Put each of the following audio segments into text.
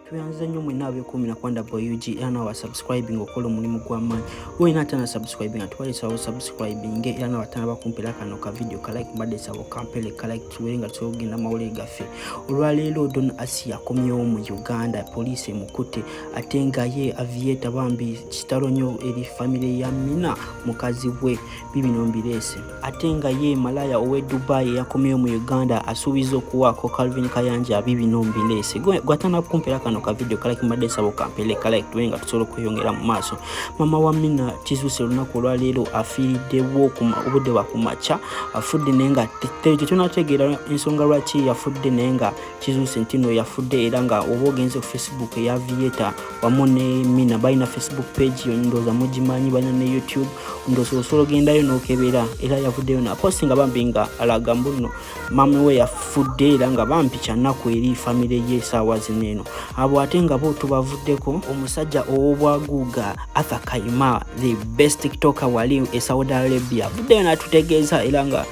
Tweyanziza nnyo mwenna abeekuumira ku Wonderboy UG era nawe subscribing okola omulimu gw'amaanyi. Wena atana subscribing atwalesawo subscribing era nawe atana bakumpera kano ka video ka like mbadde sabo kampele ka like tuwere nga tusobola okugenda mawulire gaffe. Olwaleero Don Asiya akomyewo mu Uganda, poliisi emukutte ate nga ye Aviator bambi kitalo nnyo eri famire ya Mina mukazi we. Bibino mbireese. Ate nga ye malaya ow'e Dubai eyakomyewo mu Uganda asuubiza okuwaako Calvin Kayanja. Bibino mbireese. Gwatana kumpera kano ka video kala kimbadde nsaba okampere kala tube nga tusobola okweyongera mu maaso. Mama wa Mina kizuuse olunaku olwaleero afiiriddewo obudde bwa kumakya, afudde naye nga tetunategeera ensonga lwaki yafudde, naye nga kizuuse nti no yafudde. Era nga oba ogenze ku Facebook eya Aviator wamu ne Mina, balina Facebook page yo ndowooza mugimanyi, balina ne YouTube, ndowooza osobola ogendayo n'okebera. Era yavuddeyo napostinga bambi nga alaga mbu nno maama we yafudde, era nga bambi kyannaku eri famire ye esaawa zino eno. Abo ate nga bo tubavuddeko. Omusajja ow'obwaguuga Arthur Kayima, the best tiktoker wali e Saudi Arabia, avuddeyo n'atutegeeza era nga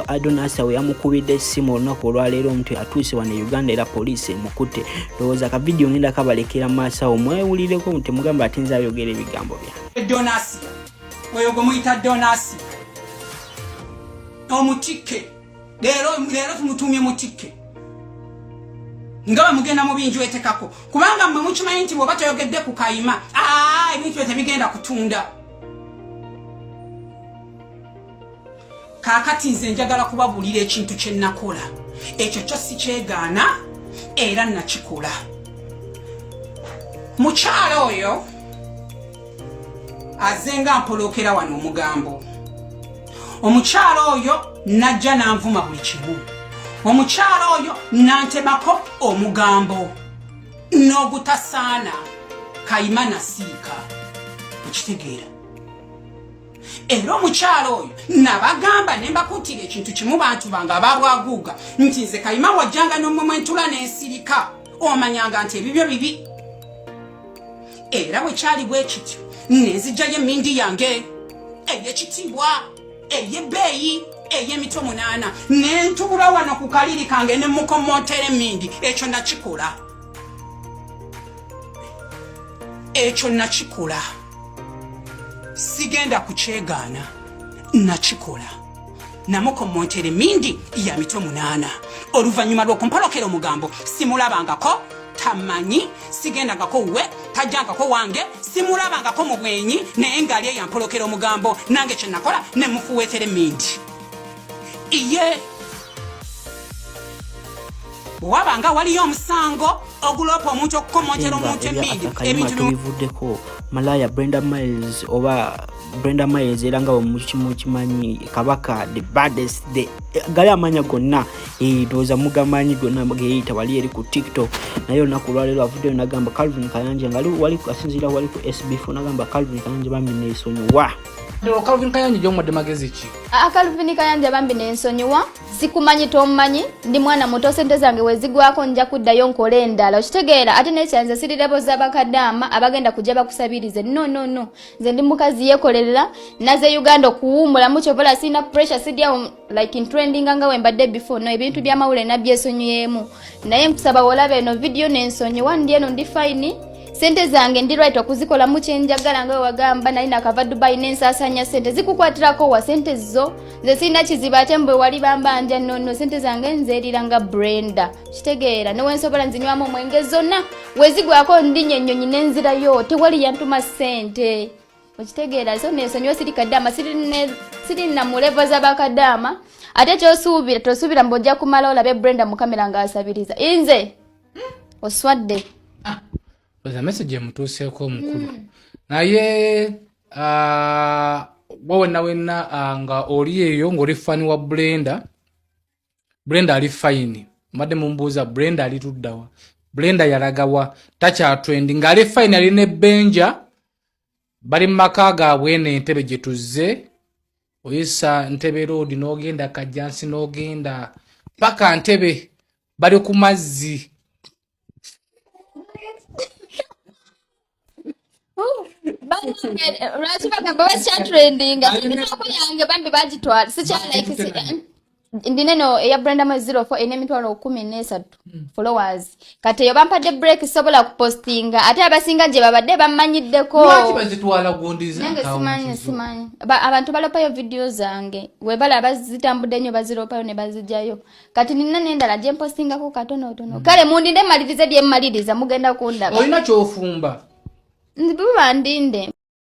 Adonasa we yamukubidde essimu olunaku olwaleero nti atuuse wano e Uganda era poliisi emukutte. Ndowooza ka vidiyo ngenda kabalekera mu maaso awo mwewulireko, temugamba ate nze ayogera ebigambo bya Donasia. Oyo gwe muyita Donasia omutikke, leero leero tumutuumye mutikke nga bwe mugenda mu binjwetekako, kubanga mmwe mukimanyi nti bw'oba toyogedde ku Kayima, ebintu byo tebigenda kutunda. Kaakati nze njagala kubabuulira ekintu kye nakola, ekyo kyo sikyegaana era nakikola. Mukyala oyo azenga mpolokera wano omugambo, omukyala oyo najja nanvuma buli kimu, omukyala oyo nantemako omugambo n'ogutasaana. Kayima nasiika, okitegeera? Era omukyala oyo nabagamba ne mbakuutira ekintu kimu, bantu bange ababwaguuga, nti nze Kayima wajjanga n'omumwentula n'ensirika, omanyanga nti ebibyo bibi. Era bwe kyali bwe kityo, nenzijjayo emindi yange ey'ekitiibwa, ey'ebbeeyi, ey'emitwe 8, nentubula wano ku kaliri kange ne mukomontera emindi. Ekyo nakikola, ekyo nakikola, sigenda kukyegaana, nakikola. Namukomontera emindi ya mitwe 8 oluvannyuma lw'okumpolokera omugambo. Simulabangako, tamanyi, sigendangako we, tajjangako wange, simulabangako mu bwenyi, naye ngaali eyampolokera omugambo, nange kyenakola nemufuweetera emindi. Iye bwewabanga waliyo omusango oguloopa omuntu okukomontera omuntu emindi, ebintu tubivuddeko. Malaya Brenda Miles oba Brenda Miles, era nga bwemukimanyi, kabaka, the baddest, the gali amanya gonna, ndowooza mugamanyi gonna geyita wali eri ku TikTok. Naye olunaku olwaleero avuddeyo nagamba Calvin Kayanja nga wali asinziira wali ku SB4, nagamba Calvin Kayanja bambi neesonyiwa. Calvin Kayanja gyomuwadde magezi ki? Calvin Kayanja bambi nensonyiwa, sikumanyi, tomanyi, ndi mwana muto, sente zange wezigwako nja kuddayo nkole endala, okitegeera? Ate nekyanze sirirebo z'abakadaama abagenda kujja bakusabirize. No, no, no, nze ndi mukazi yekolerera, naze Uganda okuwummulamu, kyovola sirina pressure, siryawo like ntrendinga nga wembadde before. No, ebintu byamawulire nabyesonyiyeemu, naye nkusaba wolaba eno vidiyo nensonyiwa, ndi eno ndi fine, sente zange ndi right okuzikolamu kyenjagala. Nga wewagamba nali nakava Dubai nensasanya sente, zikukwatirako wa sente zo? Nze sirina kizibu, ate mbwe wali bambanja. Nono, sente zange nzeerira nga Brenda, kitegeera? Newensobola nzinywamu omwenge, zonna wezigwako ndinya ennyonyi nenzirayo, tewali yantuma sente, okitegeera? So nensonyiwa, siri kadaama, sirina mu level z'abakadaama. Ate kyosuubira tosuubira mbu ojja kumala olabe Brenda mu kamera ng'asabiriza. Nze oswadde. Oza message emutuuseeko omukulu, naye gwe wenna wenna nga oli eyo ng'oli fan wa Brenda, Brenda ali fine. Mbadde mumbuuza Brenda ali tuddawa, Brenda yalagawa, takyatrending, ng'ali fine, ali ne Benja, bali mu maka gaabwe eno Entebe gye tuzze. Oyisa Ntebe Road n'ogenda Kajjansi n'ogenda paka Ntebe, bali ku mazzi. Lwaki bagamba bakyatrendinga? Tiktok yange bambi bagitwala, sikyalike. Ndina eno eya Brenda Mwezi 04 erina 130,000 followers. Kati eyo bampadde break, sobola kupostinga, ate abasinga gye babadde bammanyiddeko. Lwaki bazitwala gundi za Nange account simanyi. zo? Simanyi. Abantu balopayo vidiyo zange, webalaba zitambudde nnyo baziropayo ne bazigyayo. Kati nina n'endala gye mpostingako katonotono. Kale mundinde mmalirize bye mmaliriza, mugenda kundaba. Olina kyofumba? Buba ndinde.